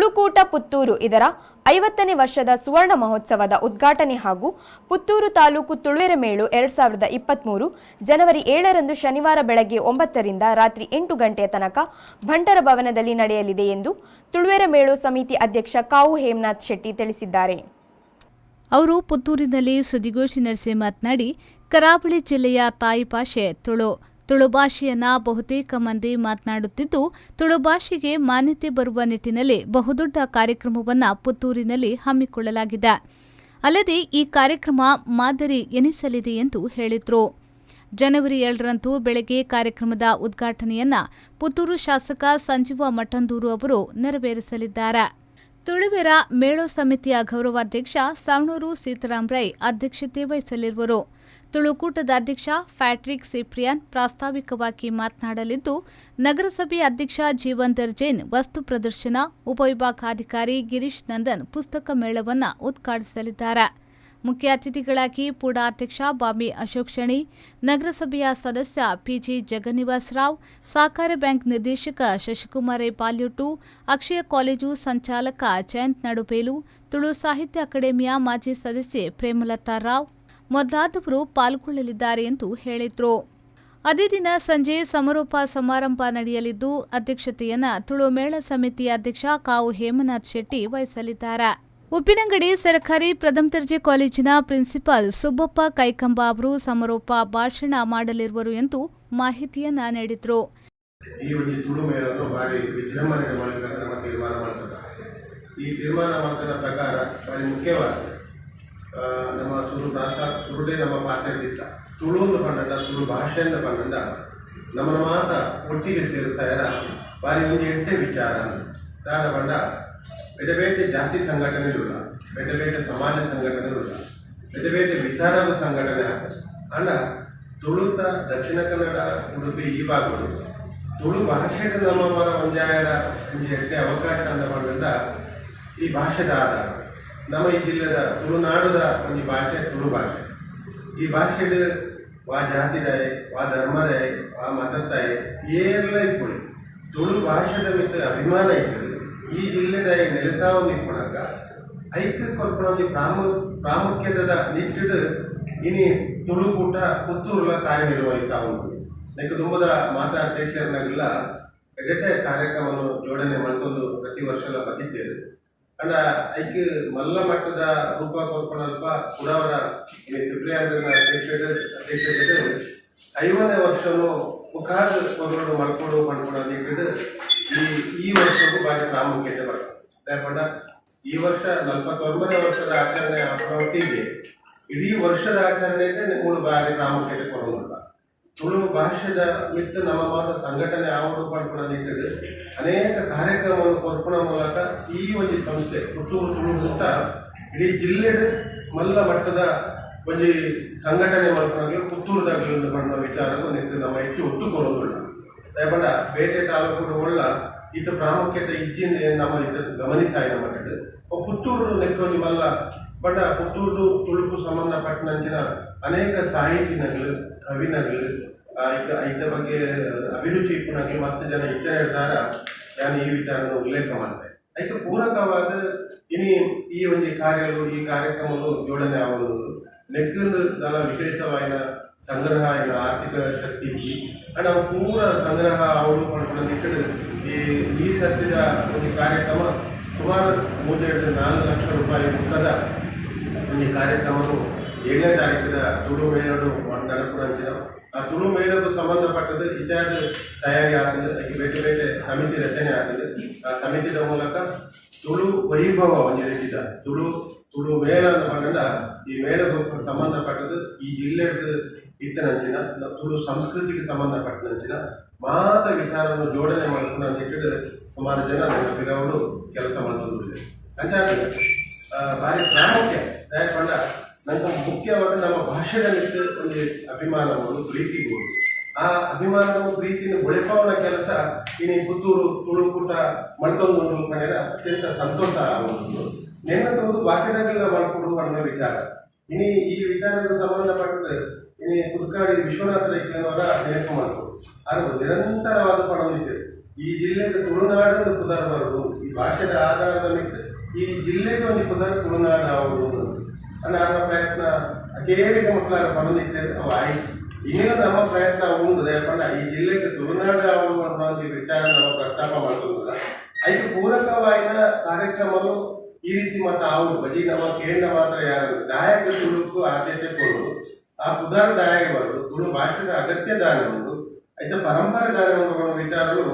ತುಳುಕೂಟ ಪುತ್ತೂರು ಇದರ 50ನೇ ವರ್ಷದ ಸುವರ್ಣ ಮಹೋತ್ಸವದ ಉದ್ಘಾಟನೆ ಹಾಗೂ ಪುತ್ತೂರು ತಾಲೂಕು ತುಳುವೆರ ಮೇಳು 2023 ಜನವರಿ 7ರಂದು ಶನಿವಾರ ಬೆಳಗ್ಗೆ 9ರಿಂದ ರಾತ್ರಿ 8 ಗಂಟೆಯ ತನಕ ಬಂಟರ ಭವನದಲ್ಲಿ ನಡೆಯಲಿದೆ ಎಂದು ತುಳುವೆರ ಮೇಳು ಸಮಿತಿ ಅಧ್ಯಕ್ಷ ಕಾವು ಹೇಮನಾಥ್ ಶೆಟ್ಟಿ ತಿಳಿಸಿದ್ದಾರೆ. ಅವರು ಪುತ್ತೂರಿನಲ್ಲಿ ಸುದ್ದಿಗೋಷ್ಠಿ ನಡೆಸಿ ಮಾತನಾಡಿ, ಕರಾವಳಿ ಜಿಲ್ಲೆಯ ತಾಯಿ ಭಾಷೆ ತುಳು. ತುಳು ಭಾಷೆಯನ್ನ ಬಹುತೇಕ ಮಂದಿ ಮಾತನಾಡುತ್ತಿದ್ದು, ತುಳು ಭಾಷೆಗೆ ಮಾನ್ಯತೆ ಬರುವ ನಿಟ್ಟಿನಲ್ಲಿ ಬಹುದೊಡ್ಡ ಕಾರ್ಯಕ್ರಮವನ್ನು ಪುತ್ತೂರಿನಲ್ಲಿ ಹಮ್ಮಿಕೊಳ್ಳಲಾಗಿದೆ. ಅಲ್ಲದೆ ಈ ಕಾರ್ಯಕ್ರಮ ಮಾದರಿ ಎನಿಸಲಿದೆ ಎಂದು ಹೇಳಿದರು. ಜನವರಿ 7ರಂದು ಬೆಳಗ್ಗೆ ಕಾರ್ಯಕ್ರಮದ ಉದ್ಘಾಟನೆಯನ್ನ ಪುತ್ತೂರು ಶಾಸಕ ಸಂಜೀವ ಮಠಂದೂರು ಅವರು ನೆರವೇರಿಸಲಿದ್ದಾರೆ. ತುಳುವೆರ ಮೇಳೋ ಸಮಿತಿಯ ಗೌರವಾಧ್ಯಕ್ಷ ಸಾವಣೂರು ಸೀತಾರಾಂ ರೈ ಅಧ್ಯಕ್ಷತೆ ವಹಿಸಲಿರುವರು. ತುಳುಕೂಟದ ಅಧ್ಯಕ್ಷ ಪ್ಯಾಟ್ರಿಕ್ ಸಿಪ್ರಿಯಾನ್ ಪ್ರಾಸ್ತಾವಿಕವಾಗಿ ಮಾತನಾಡಲಿದ್ದು, ನಗರಸಭೆ ಅಧ್ಯಕ್ಷ ಜೀವಂಧರ್ ಜೈನ್ ವಸ್ತು ಪ್ರದರ್ಶನ, ಉಪವಿಭಾಗಾಧಿಕಾರಿ ಗಿರೀಶ್ ನಂದನ್ ಪುಸ್ತಕ ಮೇಳವನ್ನು ಉದ್ಘಾಟಿಸಲಿದ್ದಾರೆ. ಮುಖ್ಯ ಅತಿಥಿಗಳಾಗಿ ಪೂಡಾ ಅಧ್ಯಕ್ಷ ಬಾಮಿ ಅಶೋಕ್ ಶೆಣಿ, ನಗರಸಭೆಯ ಸದಸ್ಯ ಪಿಜಿ ಜಗನ್ನಿವಾಸ್ ರಾವ್, ಸಹಕಾರ ಬ್ಯಾಂಕ್ ನಿರ್ದೇಶಕ ಶಶಿಕುಮಾರ್ ಪಾಲ್ಯೊಟ್ಟು, ಅಕ್ಷಯ ಕಾಲೇಜು ಸಂಚಾಲಕ ಜಯಂತ್ ನಡುಬೇಲು, ತುಳು ಸಾಹಿತ್ಯ ಅಕಾಡೆಮಿಯ ಮಾಜಿ ಸದಸ್ಯೆ ಪ್ರೇಮಲತಾ ರಾವ್ ಮೊದಲಾದವರು ಪಾಲ್ಗೊಳ್ಳಲಿದ್ದಾರೆ ಎಂದು ಹೇಳಿದರು. ಅದೇ ದಿನ ಸಂಜೆ ಸಮಾರೋಪ ಸಮಾರಂಭ ನಡೆಯಲಿದ್ದು, ಅಧ್ಯಕ್ಷತೆಯನ್ನು ತುಳು ಮೇಳ ಸಮಿತಿಯ ಅಧ್ಯಕ್ಷ ಕಾವು ಹೇಮನಾಥ್ ಶೆಟ್ಟಿ ವಹಿಸಲಿದ್ದಾರೆ. ಉಪ್ಪಿನಂಗಡಿ ಸರ್ಕಾರಿ ಪ್ರಥಮ ದರ್ಜೆ ಕಾಲೇಜಿನ ಪ್ರಿನ್ಸಿಪಾಲ್ ಸುಬ್ಬಪ್ಪ ಕೈಕಂಬ ಅವರು ಸಮಾರೋಪ ಭಾಷಣ ಮಾಡಲಿರುವರು ಎಂದು ಮಾಹಿತಿಯನ್ನ ನೀಡಿದರು. ಈ ಒಂದು ತುಳು ಮೇಳವನ್ನು ಭಾರಿ ವಿಜೃಂಭಣೆ ನಮ್ಮ ತೀರ್ಮಾನ ಮಾಡ್ತದೆ. ಈ ತೀರ್ಮಾನ ಮಾಡ್ತದ ಪ್ರಕಾರ ಭಾರಿ ಮುಖ್ಯವಾದ ನಮ್ಮ ತುಳು ಪ್ರಾಂತ ತುಳುಡೇ ನಮ್ಮ ಪಾತ್ರದಿತ್ತ ತುಳುಂದು ಪಂಡ ತುಳು ಭಾಷೆಯನ್ನು ಪಂಡ ನಮ್ಮ ಮಾತ ಒಟ್ಟಿಗೆ ಸೇರುತ್ತಾರ ಭಾರಿ ಒಂದು ಎಟ್ಟೆ ವಿಚಾರ. ದಾದ ಪಂಡ ಬೇರೆ ಬೇರೆ ಜಾತಿ ಸಂಘಟನೆಗಳುಳ್ಳ, ಬೇರೆ ಬೇರೆ ಸಮಾಜ ಸಂಘಟನೆಗಳುಳ್ಳ, ಬೇರೆ ಬೇರೆ ವಿಚಾರದ ಸಂಘಟನೆ ಆಗ್ತದೆ. ಅಂಡ ತುಳುತ ದಕ್ಷಿಣ ಕನ್ನಡ ಉಡುಪಿ ಈ ಭಾಗಗಳು ತುಳು ಭಾಷೆಗೆ ನಮ್ಮ ಮರ ಒಂಜಾಯರ ಒಂಜಿ ಎಡ್ಡೆ ಅವಕಾಶ ಅಂದ ಪಂಡ ಈ ಭಾಷೆದ ಆಧಾರ ನಮ್ಮ ಈ ಜಿಲ್ಲೆದ ತುಳುನಾಡುದ ಒಂಜಿ ಭಾಷೆ ತುಳು ಭಾಷೆ. ಈ ಭಾಷೆಡ್ ವಾ ಜಾತಿದಾಯ, ವಾ ಧರ್ಮದಾಯ, ವಾ ಮತತ್ತಾಯ ಏರ್ಲ ಇಪ್ಪುಳಿ ತುಳು ಭಾಷೆದ ಮಿತ್ತ ಅಭಿಮಾನ ಇರ್ತದೆ. ಈ ಜಿಲ್ಲೆದ ನೆಲೆಸಾವನ್ನು ಇಪ್ಪುನಾಗ ಐಕ್ಯ ಕೊರ್ಪುನ ಒಂಜಿ ಪ್ರಾಮುಖ್ಯದ ನಿಟ್ಟಿಡು ಇನಿ ತುಳುಕೂಟ ಪುತ್ತೂರುಲ ಕಾರ್ಯನಿರ್ವಹಿಸಾವುಂಡು. ನೆಕ್ ದುಂಬುದ ಮಾತಾ ಅಧ್ಯಕ್ಷರನ್ನಾಗಿಲ್ಲ ಎಡೆಟೆ ಕಾರ್ಯಕ್ರಮವನ್ನು ಜೋಡಣೆ ಮಲ್ತೊಂದು ಪ್ರತಿ ವರ್ಷಲ ಬತ್ತಿದ್ದೇವೆ. ಅಂಡ ಐಕ್ ಮಲ್ಲ ಮಟ್ಟದ ರೂಪ ಕೊರ್ಪುನಲ್ಪ ಕುಡವರ ಸಿಪ್ರಿಯಾಂದ್ರನ ಅಧ್ಯಕ್ಷತೆ 50ನೇ ವರ್ಷನು ಮುಖಾದ ಕೊರಡು ಮಲ್ಕೊಡು ಪಣ್ಪುನ ನಿಟ್ಟಿಡು ಈ ವರ್ಷಕ್ಕೂ ಭಾರಿ ಪ್ರಾಮುಖ್ಯತೆ ಬರ್ತದೆ. ಯಾಕಂಡ ಈ ವರ್ಷ 49ನೇ ವರ್ಷದ ಆಚರಣೆ ಒಟ್ಟಿಗೆ ಇಡೀ ವರ್ಷದ ಆಚರಣೆಗೆ ಮೂರು ಬಾರಿ ಪ್ರಾಮುಖ್ಯತೆ ಕೊಡೋದಿಲ್ಲ. ತುಳು ಭಾಷೆದ ಮಿಟ್ಟು ನಮ್ಮ ಮಾತ ಸಂಘಟನೆ ಆವಡು ಪಣ್ಪುನ ನಿಟ್ಟಿಡು ಅನೇಕ ಕಾರ್ಯಕ್ರಮವನ್ನು ಕೊರ್ಪುನ ಮೂಲಕ ಈ ಒಂಜಿ ಸಂಸ್ಥೆ ಪುತ್ತೂರು ತುಳುಕೂಟ ಇಡೀ ಜಿಲ್ಲೆಡ್ ಮಲ್ಲ ಮಟ್ಟದ ಒಂಜಿ ಸಂಘಟನೆ ಮಲ್ಪುನಾಗಲಿ ಪುತ್ತೂರುದಾಗಲಿ ಒಂದು ಪಣ್ಣುನ ವಿಚಾರಕ್ಕೂ ನೆಕ್ಕ್ ನಮ್ಮ ಹೆಚ್ಚು ಒತ್ತು ಕೊರೊಂದುಲ್ಲ. ದಯಪಂಡ ಬೇತೆ ತಾಲೂಕು ಒಳ್ಳ ಇದು ಪ್ರಾಮುಖ್ಯತೆ ಇಜ್ಜಿನ ನಮ್ಮ ಇದು ಗಮನಿಸಾಯಿನ ಮಟ್ಟಡ್ ಪುತ್ತೂರು ನೆಕ್ ಒಂಜಿ ಮಲ್ಲ ಬಟ್ ಪುತ್ತೂರು ತುಳುಕು ಸಂಬಂಧಪಟ್ಟಂಚಿನ ಅನೇಕ ಸಾಹಿತಿನಗಲು ಕವಿನಗಲು ಐತ ಬಗ್ಗೆ ಅಭಿರುಚಿ ಇಪ್ಪುನಗಲು ಮತ್ತೆ ಜನ ಇತ್ತನೆ ಹೇಳ್ತಾರ. ನಾನು ಈ ವಿಚಾರನ ಉಲ್ಲೇಖ ಮಾಡ್ತೇನೆ. ಐಕೆ ಪೂರಕವಾದ ಇನಿ ಈ ಒಂಜಿ ಕಾರ್ಯಗಳು ಈ ಕಾರ್ಯಕ್ರಮಗಳು ಜೋಡಣೆ ಆಗುವುದು ನೆಕ್ಕಿಂದು ದಲ ವಿಶೇಷವಾಯಿನ ಸಂಗ್ರಹ అయిన ಆರ್ಥಿಕ ಶಕ್ತಿ ಇಜ್ಜಿ ಅಂಡ್ ಅವು ಪೂರ ಸಂಗ್ರಹ ಅವಳು ಪಡ್ಕೊಂಡು ನಿಟ್ಟಿಡು ಈ ಸದ್ಯದ ಒಂದು ಕಾರ್ಯಕ್ರಮ ಸುಮಾರು 3-4 ಲಕ್ಷ ರೂಪಾಯಿ ಮೊತ್ತದ ಒಂದು ಕಾರ್ಯಕ್ರಮವು 7ನೇ ತಾರೀಕಿನ ತುಳು ಮೇಳಡು ನಡೆಪುರಂಚಿನ ಆ ತುಳು ಮೇಳಕ್ಕೂ ಸಂಬಂಧಪಟ್ಟದ್ದು ಇತ್ಯಾದಿ ತಯಾರಿ ಆಗ್ತದೆ. ಅದಕ್ಕೆ ಬೇರೆ ಬೇರೆ ಸಮಿತಿ ರಚನೆ ಆಗ್ತದೆ. ಆ ಸಮಿತಿದ ಮೂಲಕ ತುಳು ವೈಭವ ಒಂದು ರೀತಿದ ತುಳು ತುಳು ಮೇಳ ಅಂತ ಪಂಡ ಈ ಮೇಳಕ್ಕೆ ಸಂಬಂಧಪಟ್ಟದ್ದು ಈ ಜಿಲ್ಲೆಡ್ ಇತ್ತನಂಚಿನ ತುಳು ಸಂಸ್ಕೃತಿಗೆ ಸಂಬಂಧಪಟ್ಟನಂಚಿನ ಮಾತ ವಿಚಾರವನ್ನು ಜೋಡಣೆ ಮಾಡ್ಕೊಂಡು ಅಂತ ಸುಮಾರು ಜನ ನಮ್ಮ ಪಿರವರು ಕೆಲಸ ಮಾಡ್ತಂದಿದೆ. ಅಂಚಾದ ಭಾರಿ ಪ್ರಾಮುಖ್ಯ ದಯಪಂಡ ನಂಗೆ ಮುಖ್ಯವಾದ ನಮ್ಮ ಭಾಷೆಯ ಮಿತ್ತು ಒಂದು ಅಭಿಮಾನಗಳು ಪ್ರೀತಿಗಳು ಆ ಅಭಿಮಾನವು ಪ್ರೀತಿನ ಬೆಳೆಪಾವನ ಕೆಲಸ ಇನಿ ಪುತ್ತೂರು ತುಳುಕೂಟ ಮಲ್ತೊಂದು ಪಂಡ್ಯರ ಅತ್ಯಂತ ಸಂತೋಷ ಆಗುವುದು. ನೆನ್ನ ತೋದು ಬಾಕಿದಾಗೆಲ್ಲ ಮಾಡ್ಕೊಡು ಅನ್ನೋ ವಿಚಾರ ಇನಿ ಈ ವಿಚಾರಕ್ಕೆ ಸಂಬಂಧಪಟ್ಟದ್ದು ಇನಿ ಕುದ್ಕಾಡಿ ವಿಶ್ವನಾಥ ರೈಕ್ಲನವರ ನೆನಪು ಮಾಡ್ಕೊಡು ಅದು ನಿರಂತರವಾದ ಪಡೋದಿದೆ. ಈ ಜಿಲ್ಲೆಗೆ ತುಳುನಾಡನ್ನು ಪುದರ್ ಬರೋದು ಈ ಭಾಷೆದ ಆಧಾರದ ಮಿತ್ತ್ ಈ ಜಿಲ್ಲೆಗೆ ಒಂಜಿ ಪುದರ್ ತುಳುನಾಡು ಆವೊಡು ಅಂಡ ಆರ್ನ ಪ್ರಯತ್ನ ಅಕೇರಿಗೆ ಮುಟ್ಲಾರ ಪನೊಂದಿತ್ತೆರ್, ಅವು ಆಯ್ತು. ಇನ್ನೂ ನಮ್ಮ ಪ್ರಯತ್ನ ಉಂಡು. ದಯಪಂಡ ಈ ಜಿಲ್ಲೆಗೆ ತುಳುನಾಡು ಆವೊಡು ಪನ್ಪುನ ಒಂಜಿ ವಿಚಾರ ನಮ್ಮ ಪ್ರಸ್ತಾಪ ಮಲ್ತೊಂದುಲ್ಲ. ಐಕ್ ಪೂರಕವಾಯಿನ ಕಾರ್ಯಕ್ರಮಲು ಈ ರೀತಿ ಮಾತ ಆವೊಡು. ಬಜಿ ನಮ್ಮ ಕೇಂದ್ರ ಮಾತ್ರ ಯಾರಂದ್ರೆ ದಾಯಕ ತುಳುಕು ಆದ್ಯತೆ ಕೊರೊಡು, ಆ ಪುದರ್ ದಾಯಕ ಬರೊಡು, ತುಳು ಭಾಷೆದ ಅಗತ್ಯ ದಾನೆ ಉಂಡು, ಐತ ಪರಂಪರೆ ದಾನೆ ಉಂಡು ಅನ್ನೋ ವಿಚಾರಲು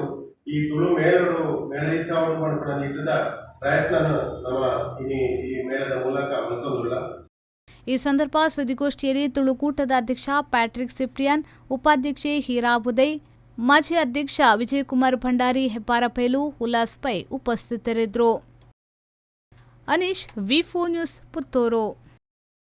ಈ ತುಳು ಮೇಳಡು ಮೇಳೈಸಾವೊಡು ಪನ್ಪುನ ನಿಟ್ಟುದ ಪ್ರಯತ್ನ ನಮ್ಮ ಇನಿ ಈ ಮೇಳದ ಮೂಲಕ ಮಲ್ತೊಂದುಲ್ಲ. ಈ ಸಂದರ್ಭ ಸುದ್ದಿಗೋಷ್ಠಿಯಲ್ಲಿ ತುಳುಕೂಟದ ಅಧ್ಯಕ್ಷ ಪ್ಯಾಟ್ರಿಕ್ ಸಿಪ್ರಿಯಾನ್, ಉಪಾಧ್ಯಕ್ಷೆ ಹೀರಾ ಬುದೈ, ಮಾಜಿ ಅಧ್ಯಕ್ಷ ವಿಜಯಕುಮಾರ್ ಭಂಡಾರಿ ಹೆಬ್ಬಾರಬೈಲು, ಉಲ್ಲಾಸ್ ಪೈ ಉಪಸ್ಥಿತರಿದ್ದರು. Anish, V4 news, Puttur.